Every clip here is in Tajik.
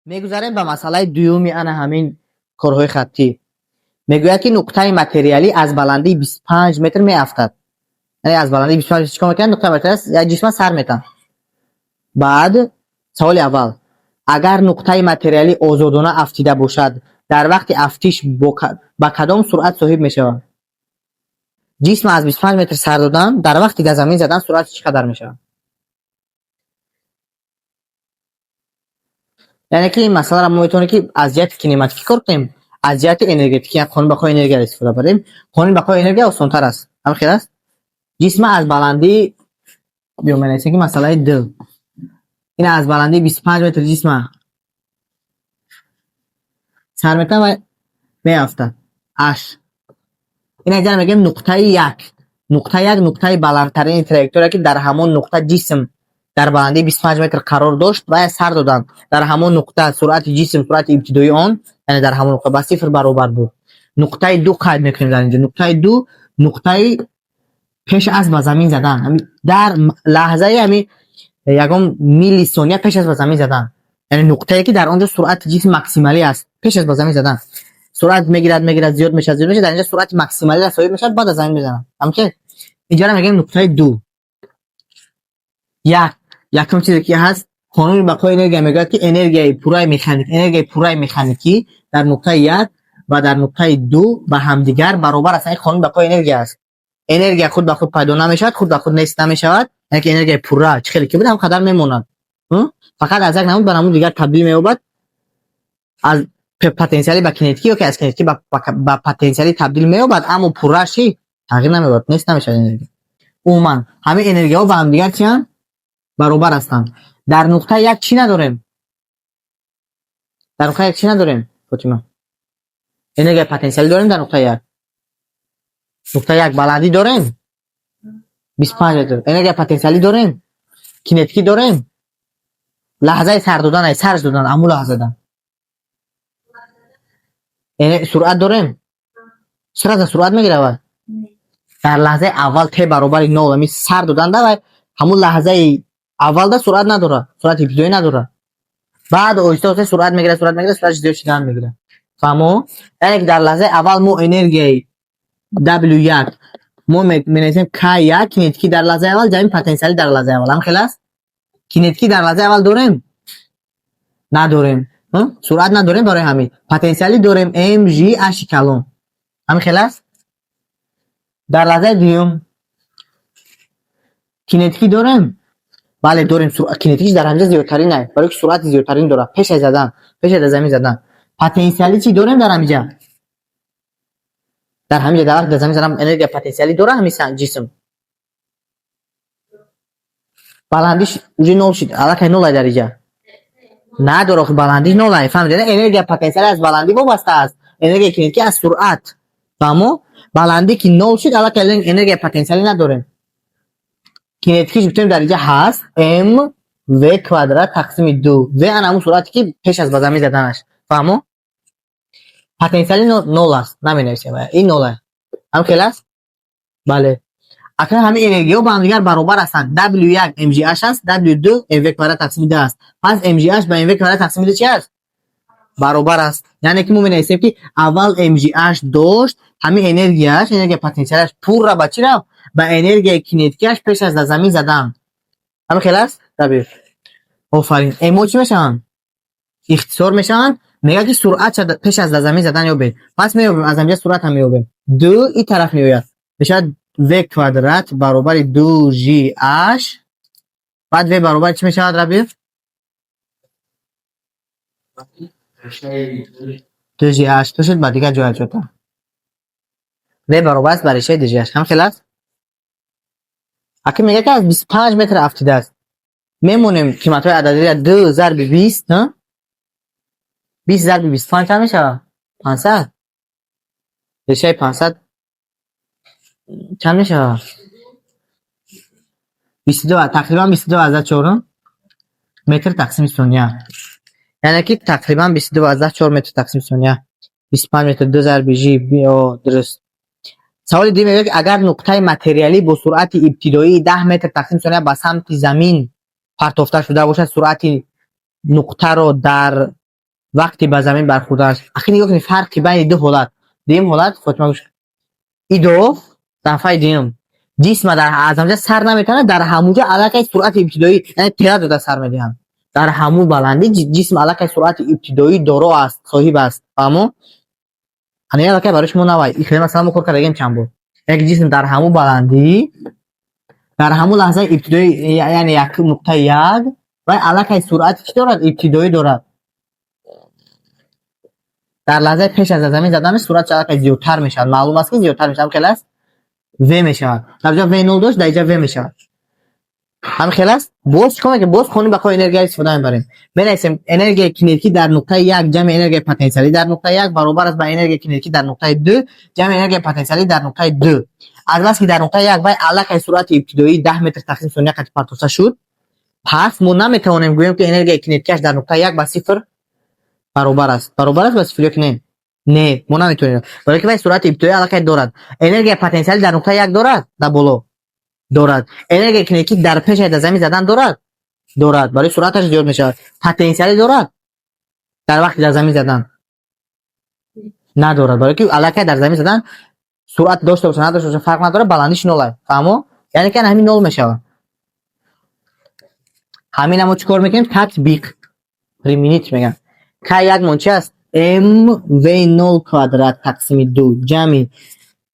Мегузарем ба масъалаи дуюми ана ҳамин корҳои хаттӣ. Мегӯяд, ки нуқтаи материалӣ аз баландии 25 метр меафтад. Яъне аз баландии 25 метр чикор мекунад? Нуқтаи материалӣ як ҷисма сар метавад. Баъд саволи аввал: агар нуқтаи материалӣ озодона афтида бошад, дар вақти афтиш ба кадом суръат соҳиб мешавад? Ҷисм аз 25 метр сар додан, дар вақти дар замин задан суръати чӣ қадар мешавад? Яъне ки ин масъаларо мо метавонем, ки аз ҷиҳати кинематикӣ кор кунем, аз ҷиҳати энергетикӣ, яъне қонуни бақои энергияро истифода барем. Қонуни бақои энергия осонтар аст. Ҳам хел аст? Ҷисма аз баландии, биё менависем, ки масъалаи д, ин аз баландии 25 метр ҷисма сар метавад ва меафтад. Аш ин агар мегӯем нуқтаи як, нуқтаи як нуқтаи баландтарини траектория, ки дар ҳамон нуқта ҷисм дар баландии 25 метр қарор дошт ва сар доданд, дар ҳамон нуқта суръати ҷисм, суръати ибтидоии он, яъне дар ҳамон нуқта ба сифр баробар буд. Нуқтаи ду қайд мекунем дар инҷо. Нуқтаи ду нуқтаи пеш аз ба замин задан, дар лаҳзаи ҳами ягон миллисония пеш аз ба замин задан, яъне нуқтае, ки дар он ҷо суръати ҷисм максималӣ аст. Пеш аз ба замин задан суръат мегирад, мегирад, зиёд мешавад, зиёд мешавад, дар инҷо суръати максималиро соҳиб мешавад, баъд аз замин мезанад. Ҳамки инҷоро мегӯем нуқтаи ду. Як якум чизе, ки ҳаст, қонуни бақои энергия мегӯяд, ки энергияи пурраи механик, энергияи пурраи механикӣ дар нуқтаи як ва дар нуқтаи ду ба ҳамдигар баробар аст. Ин қонуни бақои энергия аст. Энергия худ ба худ пайдо намешавад, худ ба худ нест намешавад. Яъне ки энергияи пурра чӣ хеле ки буд, ҳам қадар мемонад, фақат аз як намуд ба намуди дигар табдил меёбад, аз потенсиалӣ ба кинетикӣ ё ки аз кинетикӣ ба потенсиалӣ табдил меёбад, аммо пуррааш чӣ тағйир намеёбад, нест намешавад энергия. Умуман ҳамин энергияҳо ба ҳамдигар чианд? Баробар ҳастанд. Дар нуқтаи як чӣ надорем? Дар нуқтаи як чӣ надорем, Фотима? Энергияи потенсиалӣ дорем дар нуқтаи як? Нуқтаи як баландӣ дорем, 25 метр. Энергияи потенсиалӣ дорем, кинетикӣ дорем. Лаҳзаи сар додан, ай сарш додан, аму лаҳзада суръат дорем. Сразу суръат мегиравад дар лаҳзаи аввал, т баробари нол, ами сар додан да, вай ҳамун лаҳзаи аввалда суръат надорад, суръати ибтидоӣ надорад. Баъд оҳиста оҳиста суръат мегирад, суръат мегирад, суръатш зиёд шудан мегирад. Фаҳмо? Яъне ки дар лаҳзаи аввал мо энергияи W1 мо менависем К1 кинетикӣ дар лаҳзаи аввал ҷамъи потенсиалӣ дар лаҳзаи аввал. Ҳам хел аст? Кинетикӣ дар лаҳзаи аввал дорем? Надорем. Суръат надорем, барои ҳамин потенсиалӣ дорем, mg h калон. Ҳамин хел аст? Дар лаҳзаи дуюм кинетикӣ дорем? Бале, дорем. Кинетикиш дар ҳамҷа зиёдтарин ай, барои ки суръати зиёдтарин дорад пеш аз задан, пеш аз замин задан. Потенсиалӣ чӣ дорем дар ҳамиҷа? Дар ҳамиҷа дар вақти дар замин задан энергия потенсиалӣ дора ҳамин ҷисм? Баландиш уже нол шид, аллакай нол ай дар иҷа. Надора, охи баландиш нол ай, фаҳмидед? Энергия потенсиалӣ аз баландӣ вобаста аст, энергияи кинетикӣ аз суръат. Фаҳмо? Баландӣ ки нол шид, аллакай энергия потенсиалӣ надорем. Кинетикиш гуфтем, дар иҷа ҳаст м в квадрат тақсими ду в, ана ҳамун суръате, ки пеш аз ба замин заданаш. Фаҳмо? Потенсиали нол аст, наменависем, ин нол аст. Ҳам хел аст? Бале. Акнун ҳамин энергияҳо ба ҳамдигар баробар ҳастанд. W1 mgh аст, W2 mv квадрат тақсими ду аст. Пас mgh ба mv квадрат тақсими ду чи аст? Баробар аст. Яъне ки мо менависем, ки аввал mgh дошт, ҳамин энергияш, энергияи потенсиалаш пурра ба чӣ рафт? Ба энергияи кинетикиаш пеш аз дар замин задан. Ҳамин хел аст, Рабиев? Офарин. Мо чӣ мешаванд? Ихтисор мешаванд. Мегӯяд, ки суръат пеш аз дар замин задан ёбед. Пас меёбем, аз ҳамҷа суръат ҳам меёбем. Ду и тараф меояд, мешавад в квадрат баробари ду ж h. Баъд в баробари чӣ мешавад, Рабиев? Ду ж h то шуд, ба дигар ҷоя ҷота. В баробар аст ба решаи ду ж h. Ҳам хел аст? Аки мегӯяд, ки аз 25 метр афтидааст. Мемонем қиматҳои ададиро: ду зарби 20, 20 зарби 25 чанд мешавад? 500. Решаи 500 чанд мешавад? 22, тақрибан 22,4 метр тақсими сония. Яъне ки тақрибан 22,4 метр тақсими сония. 25 метр, ду зарби ж. Дуруст. Саволи дуюм мегӯяд, ки агар нуқтаи материалӣ бо суръати ибтидоии 10 метр тақсими сония ба самти замин партофта шуда бошад, суръати нуқтаро дар Вақти ба замин бархӯрданаш. Ахи, нигоҳ кунед, фарқи байни ду ҳолат. Дуюм ҳолат, Фотима, гӯш. Идо дафъаи дуюм ҷисма дар аз ҳамҷа сар наметавонад, дар ҳамуҷа аллакай суръати ибтидоӣ, яъне тела дода сар медиҳанд. Дар ҳамун баландӣ ҷисм аллакай суръати ибтидоӣ доро аст, соҳиб аст. Фаҳмо? Ана, аллакай барои шумо навай. И хеле масалан мо кор кардагем чанд бор. Як ҷисм дар ҳамун баландӣ, дар ҳамун лаҳзаи ибтидоӣ, яъне як нуқтаи як, вай аллакай суръати чӣ дорад? Ибтидоӣ дорад. Дар лаҳзаи пеш аз замин заданаш суръаташ аллакай зиёдтар мешавад. Маълум аст, ки зиёдтар мешавад. Ҳам хел аст? В мешавад. Дар ҷо В нол дошт, дар инҷа В мешавад. Ҳам хел аст? Боз чикор мекунем? Боз қонуни бақои энергия истифода мебарем. Менависем: энергияи кинетикӣ дар нуқтаи як ҷамъи энергияи потенсиалӣ дар нуқтаи як баробар аст ба энергияи кинетикӣ дар нуқтаи ду ҷамъи энергияи потенсиалӣ дар нуқтаи ду. Аз бас ки дар нуқтаи як вай аллакай суръати ибтидоии 10 метр тақсим сония қати партофта шуд, пас мо наметавонем гӯем, ки энергияи кинетикиаш дар нуқтаи як ба сифр баробар аст. Баробар аст ба сифр ё ки не? Не, мо наметавонем. Барои ки вай суръати ибтидоӣ аллакай дорад. Энергияи потенсиалӣ дар нуқтаи як дорад? Дар боло дорад. Энергияи кинетикӣ дар пеши дар замин задан дорад? Дорад. Барои суръаташ зиёд мешавад. Потенсиалӣ дорад? Дар вақти дар замин задан? Надорад. Барои ки аллакай дар замин задан суръат дошта боша, надошта боша, фарқ надорад, баландиш нол аст. Фаҳмо? Яъне ки ҳамин нол мешавад. Ҳамина мо чӣ кор мекунем? Татбиқ. Применить мегӯям. К як мон чи аст? М В нол квадрат тақсими ду ҷамъи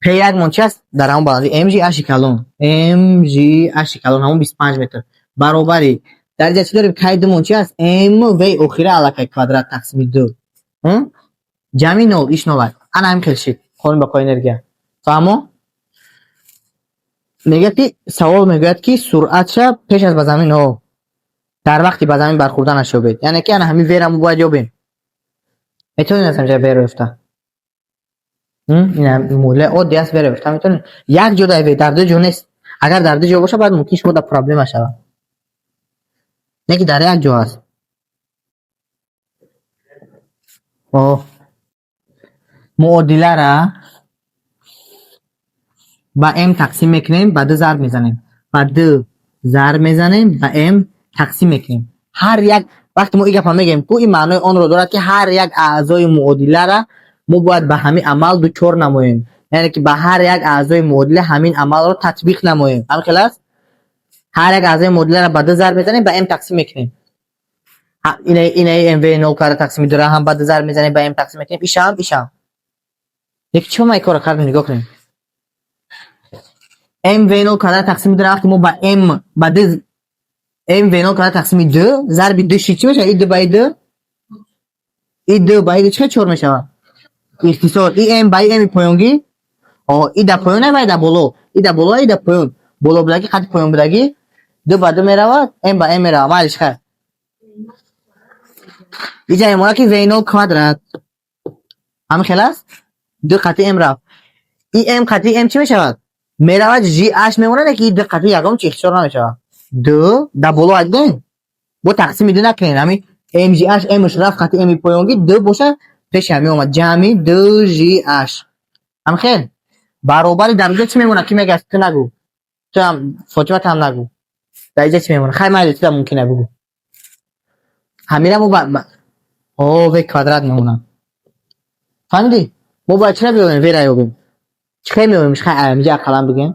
П як мон чи аст? Дар ҳамон баландӣ МЖ H калон. МЖ H калон, ҳамон 25 метр. Баробари дар инҷа чӣ дорем? К ду мон чи аст? М В охира аллакай квадрат тақсими ду. Ҷамъи нол, иш нол аст. Ана, ҳамин хел шид. Қонуни бақои энергия. Фаҳмо? Мегӯяд, ки савол мегӯяд, ки суръатша пеш аз ба замин, о, дар вақти ба замин бархӯрданаш ёбед. Яъне ки ана ҳамин В-ра мо бояд ёбем. Метавонед аз ҳамҷа В-ро ёфта? Ина муҳлаи оддӣ аст, В-ро ёфта метавонед. Як ҷо дар В, дар ду ҷо нест. Агар дар ду ҷо бошад, баъд мумкин шумо дар проблема шавад. Не ки дар як ҷо аст. О, муодилара ба м тақсим мекунем, ба ду зарб мезанем. Ба ду зарб мезанем, ба м тақсим мекунем. Ҳар як вақте мо ин гапа мегӯем ку, ин маънои онро дорад, ки ҳар як аъзои муодилара мо бояд ба ҳамин амал дучор намоем. Яъне ки ба ҳар як аъзои муодила ҳамин амалро татбиқ намоем. Ҳамин хел аст? Ҳар як аъзои муодиларо ба ду зарб мезанем, ба м тақсим мекунем. Инаи МВ нол квадрат тақсими дура ҳам ба ду зарб мезанем, ба м тақсим мекунем. Ишам, ишам. Лекин чӣ ма ин корро кардем, нигоҳ кунем. МВ нол квадрат тақсими дура вақте мо ба м ба ду МВ нол квадрат тақсими ду зарби ду ши, чӣ мешавад? И ду ба и ду, и ду ба и ду чӣ чор мешавад? Ихтисор. И м ба и м поёнгӣ, о, и дар поён, вай дар боло, и дар боло, и дар поён. Боло будагӣ қати поён будагӣ, ду ба ду меравад, м ба м меравад. Майлиш, хайр. Иҷа мемонад, ки В нол квадрат, ҳамин хел аст, ду қати м рафт. И м қати м чӣ мешавад? Меравад, ж h мемонад, ки ду қати ягон чи ихтисор намешавад. Ду дар боло адидем, бо тақсими ду накунем. Ҳамин мж h мш рафт, қати м поёнгӣ ду боша, пеши ҳамин омад, ҷамъи ду ж h. Ҳамин хел баробари дар инҷа чӣ мемонад? Ки мегӯяд? Ту нагӯ, ту ҳам, Фотима, ту ҳам нагӯ. Дар инҷа чӣ мемонад? Хай, майли, ту мумкин бугӯ. Ҳамина мо о, В квадрат мемонад. Фаҳмидӣ? Мо бояд чира биёбем? В-ра ёбем. Чӣ хел меёбем? Хай, инҷа ақаллан бигем.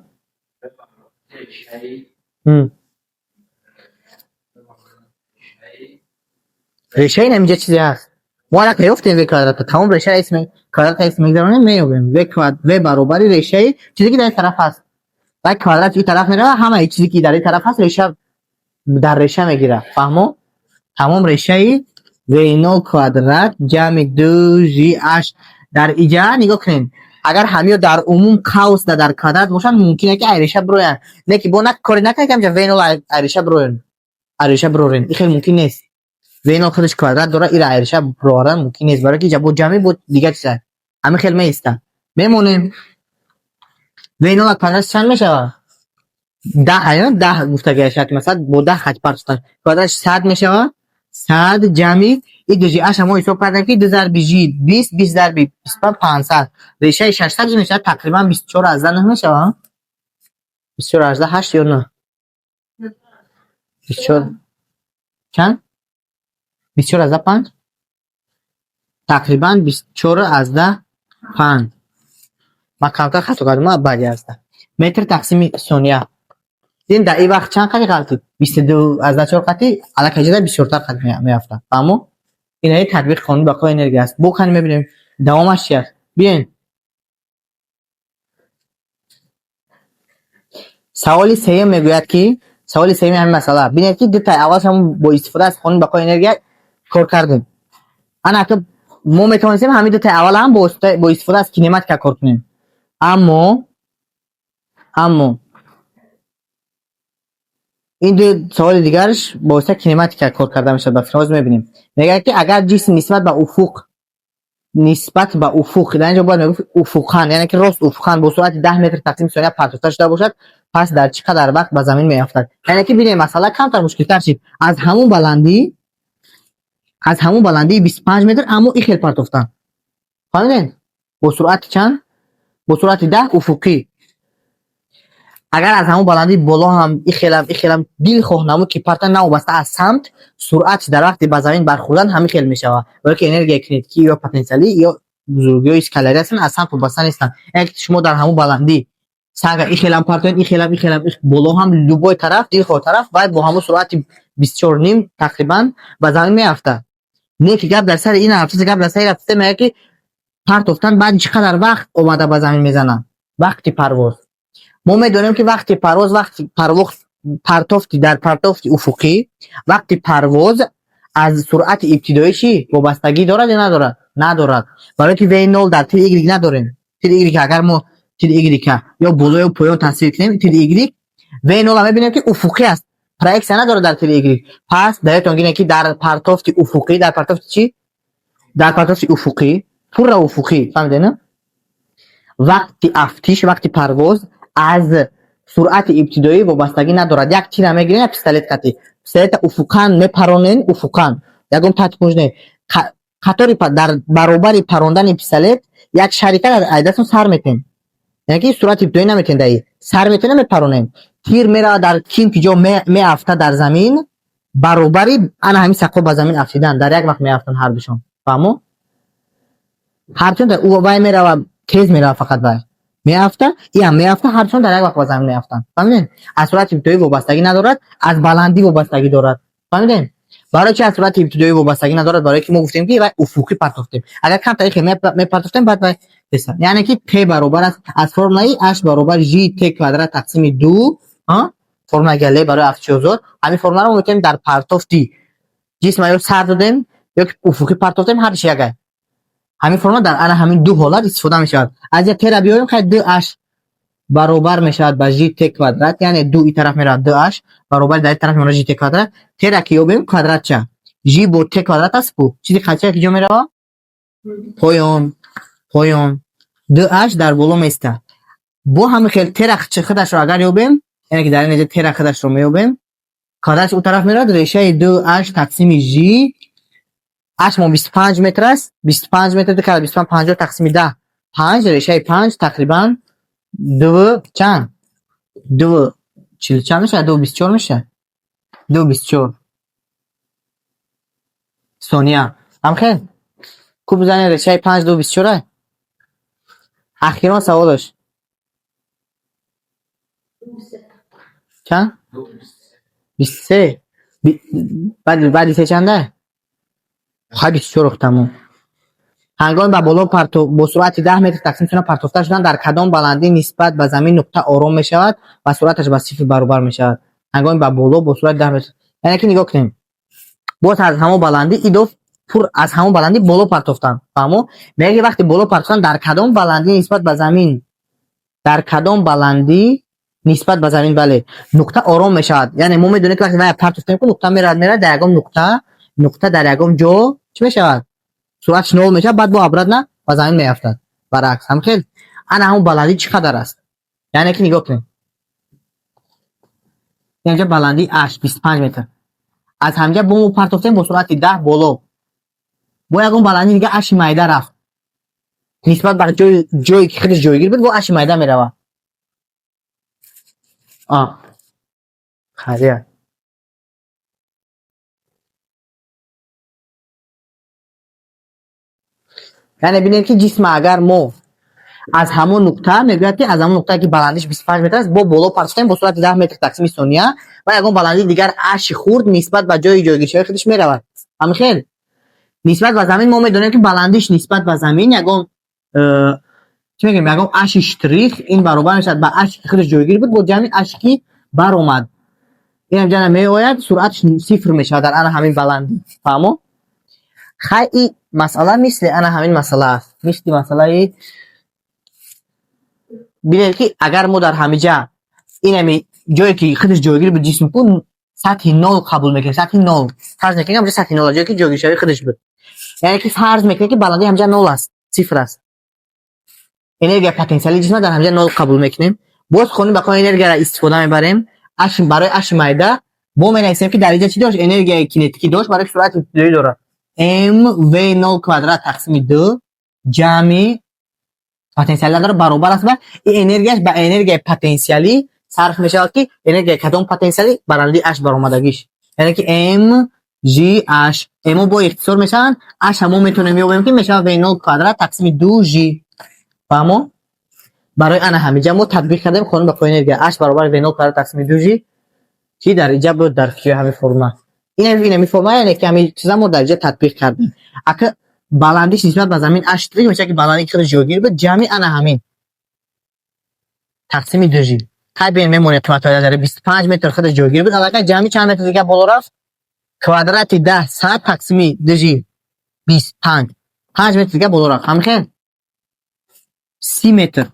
Решаи инҷа чизе ҳаст. Мо аллакай ёфтем В квадрата. Тамом, решаи исми квадрата исм мегзаронем, меёбем. В квад В баробари решаи чизе, ки дар ин тараф ҳаст. Вай квадрат ин тараф меравад, ҳамаи чизе, ки дар ин тараф ҳаст, реша дар реша мегирад. Фаҳмо? Тамом, решаи В нол квадрат ҷамъи ду ж h. Дар иҷа нигоҳ кунед. Агар ҳамиё дар умум қавс дар квадрат бошанд, мумкин е, ки ай реша бироянд. Не ки бо на коре накунед, ки ҳамҷа В нол ай реша бироянд. Ай реша бирорен. Ин хеле мумкин нест. В нол худаш квадрат дорад, ира ай реша бировардан мумкин нест. Барои ки иҷа бо ҷамъи, бо дигар чиза. Ҳамин хел меистад. Мемонем. В нол квадрат чанд мешавад? 10, ая 10 гуфтагиаш, масалан, бо 10 хат партофтан. Квадраташ 100 мешавад. 100 ҷамъи и ду ж h мо ҳисоб кардем, ки ду зарби ж 20, 20 зарби 25 500. Решаи 600 мешавад тақрибан 24,9 мешавад. 24,8 ё нӯ? 24 чанд? 24,5? Тақрибан 24,5. Ман камтар хато кардам, баъди аздаҳ метр тақсими сония. Дин дар ин вақт чанд қати ғалтид? 22,4 қати аллакай ҷода бисёртар қати меафтад. Фаҳмо? Инаи татбиқи қонуни бақои энергия аст. Бо кани мебинем, давомаш чи аст. Биёем. Саволи сеюм мегӯяд, ки саволи сеюми ҳамин масъала. Бинед, ки дутаи аввалаш ҳамон бо истифода аз қонуни бақои энергия кор кардем. Ана ки мо метавонистем ҳамин дутаи аввал ҳам бо истифода аз кинематика кор кунем. Аммо ин ду саволи дигараш бо воситаи кинематика кор карда мешавад. Ба фикр ҳозир мебинем. Мегӯяд, ки агар ҷисм нисбат ба уфуқ, дар инҷо бояд мегуфт уфуқан, яъне ки рост уфуқан бо суръати 10 метр тақсими сония партофта шуда бошад, пас дар чӣ қадар вақт ба замин меафтад? Яъне ки бинем, масъала камтар мушкилтар шид. Аз ҳамун баландии 25 метр, аммо ин хел партофтан. Фаҳмидед? Бо суръати чанд? Бо суръати 10 уфуқӣ. Агар аз ҳамун баландии боло ҳам ихелам ихелам дилхоҳ намуд ки парта, навобаста аз самт, суръат дар вақти ба замин бархӯрдан ҳамин хел мешавад. Барои ки энергияи кинетикӣ ё потенсиалӣ ё бузургиҳои скалярӣ ҳастанд, аз самт вобаста нестанд. Яъне ки шумо дар ҳамун баландӣ санга ихелам партоед, ихелам, ихелам, боло ҳам, любой тараф, дилхоҳ тараф, бояд бо ҳамун суръати 24,5 тақрибан ба замин меафтад. Не ки гап дар сари ин рафта, гап дар сари рафта мегӯяд, ки партофтан, баъди чӣ қадар вақт омада ба замин мезанад? Вақти парвоз. Мо медонем, ки вақти парвоз, вақти парвоз, партофти, дар партофти уфуқӣ вақти парвоз аз суръати ибтидоӣ чӣ вобастагӣ дорад ё надорад? Надорад. Барои ки v нол дар тили y надорем. Тили y, агар мо тили y ё боло ё поён тасвир кунем, тили y v нол мебинем, ки уфуқӣ аст, проексия надорад дар тили y. Пас даётон гирем, ки дар партофти уфуқӣ, дар партофти чӣ? Дар партофти уфуқӣ, пурра уфуқӣ, фаҳмидед, на? Вақти афтиш, вақти парвоз аз суръати ибтидоӣ вобастагӣ надорад. Як тира мегирем, як пистолет кати пистолета уфуқан мепаронен, уфуқан, ягон таҳти не, қатори дар баробари парондани пистолет як шарика дар айдастон сар метем, яъне ки суръати ибтидоӣ наметем, даи сар метем, мепаронем, тир меравад, дар ким ки ҷо меафтад дар замин, баробари ана ҳамин сақо ба замин афтидан дар як вақт меафтанд ҳардушон. Фаҳмо? Ҳарчанд ӯ вай мерава, тез мерава, фақат вай меафта, иам меафта, ҳарчанд дар як вақт ба замин меафтанд. Фаҳмидем? Аз суръати ибтидоӣ вобастагӣ надорад, аз баландӣ вобастагӣ дорад. Фаҳмидем? Барои чи аз суръати ибтидоӣ вобастагӣ надорад? Барое ки мо гуфтем, ки вай уфуқӣ партофтем. Агар камтар ихе мепартофтем, баъд вай теса. Яъне ки т баробар аст аз формулаи h баробар g t квадрат тақсими ду, формулаи Галилей барои афтиши озод. Ҳамин формуларо мо метавонем дар партофти ҷисм ё сар додем, ё ки уфуқӣ партофтем, ҳардуш якай. Ҳамин формула дар ана ҳамин ду ҳолат истифода мешавад. Аз я тера биёрем, хай, ду h баробар мешавад ба g t квадрат, яъне ду и тараф меравад, ду h баробари дар и тараф мемонад g t квадрат. Тера ки ёбем, квадратча g бо t квадрат аст ку, чизи қача ки ҷо мерава? Поён, поён, ду h дар боло места. Бо ҳамин хел тера худашро агар ёбем, яъне ки дар ин ҷо тера худашро меёбем, квадратш у тараф меравад, решаи ду h тақсими g. H мо 25 метр аст, 25 метр ду карда 25, 50, тақсими 10, панҷ, решаи панҷ, тақрибан ду чанд? Ду чил чанд мешавад? 2,24 мешавад, 2,24 сония. Ҳамхел ку бизанед, решаи панҷ 2,24. Ахирон саволаш чанд? 23. Баъди се чанда? Хай, 24, тамом. Ҳангоми ба боло бо суръати 10 метр тақсим сония партофта шудан, дар кадом баландӣ нисбат ба замин нуқта ором мешавад ва суръаташ ба сифр баробар мешавад? Ҳангоми ба боло бо суръати 10 метр, яъне ки нигоҳ кунем, боз аз ҳамон баландӣ идоф пур, аз ҳамон баландӣ боло партофтан. Фаҳмо? Мега ки вақте боло партофтан, дар кадом баландӣ нисбат ба замин, дар кадом баландӣ нисбат ба замин, бале, нуқта ором мешавад? Яъне мо медонем, ки вақте вая партофтем, ку нуқта меравад, меравад, дар ягон нуқта, нуқта дар ягон ҷо чӣ мешавад? Суръатш нол мешавад, баъд бо обратно ба замин меафтад. Баръакс ҳамхел ана ҳамон баландӣ чӣ қадар аст? Яъне ки нигоҳ кунем, инҷа баландии h 25 метр, аз ҳамҷа бо мо партофтем бо суръати 10 боло, бо ягон баландӣ дига h майда рафт, нисбат ба ҷое ки худаш ҷойгир буд, бо h майда меравад. Хайрия. Яъне бинед, ки ҷисма агар мо аз ҳамон нуқта, мегӯяд, ки аз ҳамон нуқтае, ки баландиш 25 метр аст, бо боло партофтем бо суръати 10 метр тақсими сония ва ягон баландии дигар h хурд нисбат ба ҷои ҷойгиршавии худаш меравад. Ҳамин хел нисбат ба замин мо медонем, ки баландиш нисбат ба замин ягон чӣ мегӯем, ягон h штрих, ин баробар мешавад ба h, ки худаш ҷойгир буд, бо ҷамъи h, ки баромад. Инам ҷана меояд, суръатш сифр мешавад дар ана ҳамин баландӣ. Фаҳмо? Хай, и масъала мисли ана ҳамин масъала аст, мисли масъалаи. Бинед, ки агар мо дар ҳамиҷа инами ҷое, ки худаш ҷойгир буд, ҷисм ку сатҳи нол қабул мекунем, сатҳи нол фарз мекунем, ҳамҷа сатҳи нол, ҷое, ки ҷойгиршавии худаш буд, яъне ки фарз мекунем, ки баландии ҳамҷа нол аст, сифр аст. Энергия потенсиали ҷисма дар ҳамҷа нол қабул мекунем. Боз қонуни бақои энергияро истифода мебарем. H барои h майда бо менависем, ки дар инҷа чӣ дошт? Энергияи кинетикӣ дошт, барои суръати ибтидоӣ дорад. М в нол квадрат тақсими ду ҷамъи потенсиали надорад, баробар аст ба ин энергияш ба энергияи потенсиалӣ сарф мешавад, ки энергияи кадом потенсиалӣ? Баландии h баромадагиш, яъне ки м g h. Мо бо ихтисор мешаванд, h мо метавонем ёбем, ки мешавад в нол квадрат тақсими ду g. Фаҳмо? Барои ана ҳамиҷа мо татбиқ кардем қонуни бақои энергия: h баробари в нол квадрат тақсими ду g, ки дар инҷа буд, дар ҷои ҳамин формула. Ин ҳамин формула, яъне ки ҳамин чиза мо дар инҷа татбиқ кардем. Ака баландиш нисбат ба замин h штрих мешавад, ки баландии худаш ҷойгир буд, ҷамъи ана ҳамин тақсими ду g. Хай, бин, мемонем қиматҳои дар 25 метр худаш ҷойгир буд, аллакай ҷамъи чанд метр дигар боло рафт? Квадрати 10 сад тақсими ду g, 25, 5 метр дигар боло рафт. Ҳамин хел 30 метр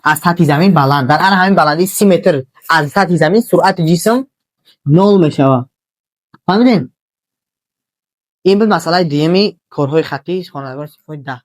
аз сатҳи замин баланд, дар ана ҳамин баландии 30 метр аз сатҳи замин суръати ҷисм нол мешавад. Фаҳмидем? Ин буд масъалаи дуюми корҳои хаттии хонандагони синфҳои 10.